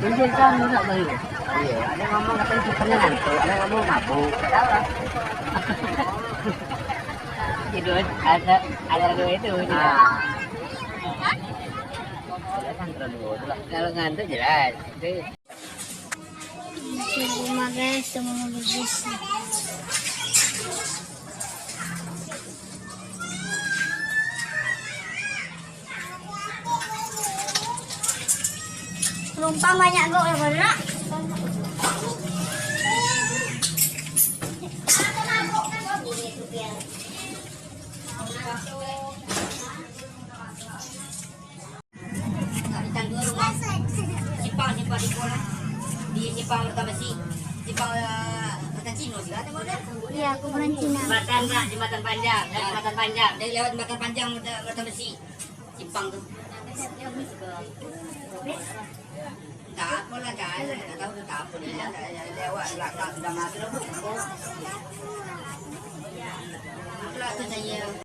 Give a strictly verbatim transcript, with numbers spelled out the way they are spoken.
Tunjuk kamu nak bayu. Iya, ada ngomong katanya kita ngantuk, ada ngomong mabuk. Tidak tahu lah. Tidur ada, ada dua itu. Ah. Kalau ngantuk jelas. Itu. Rumah guys, semua berdiri. Penumpang banyak kok ya, berak. Simpang, simpang, simpang. Di simpang Batang Besi. Simpang, eh, Batang Cino juga ada mana? Iya, kuburan Cina. Jembatan, Kak, jembatan panjang. Ya, jembatan panjang. Dari lewat jembatan panjang Batang Besi. Simpang tu. Tak apalah, Kak. Tak tahu tu tak apa dia. Lewat belakang sudah masuk. Itulah tu saya.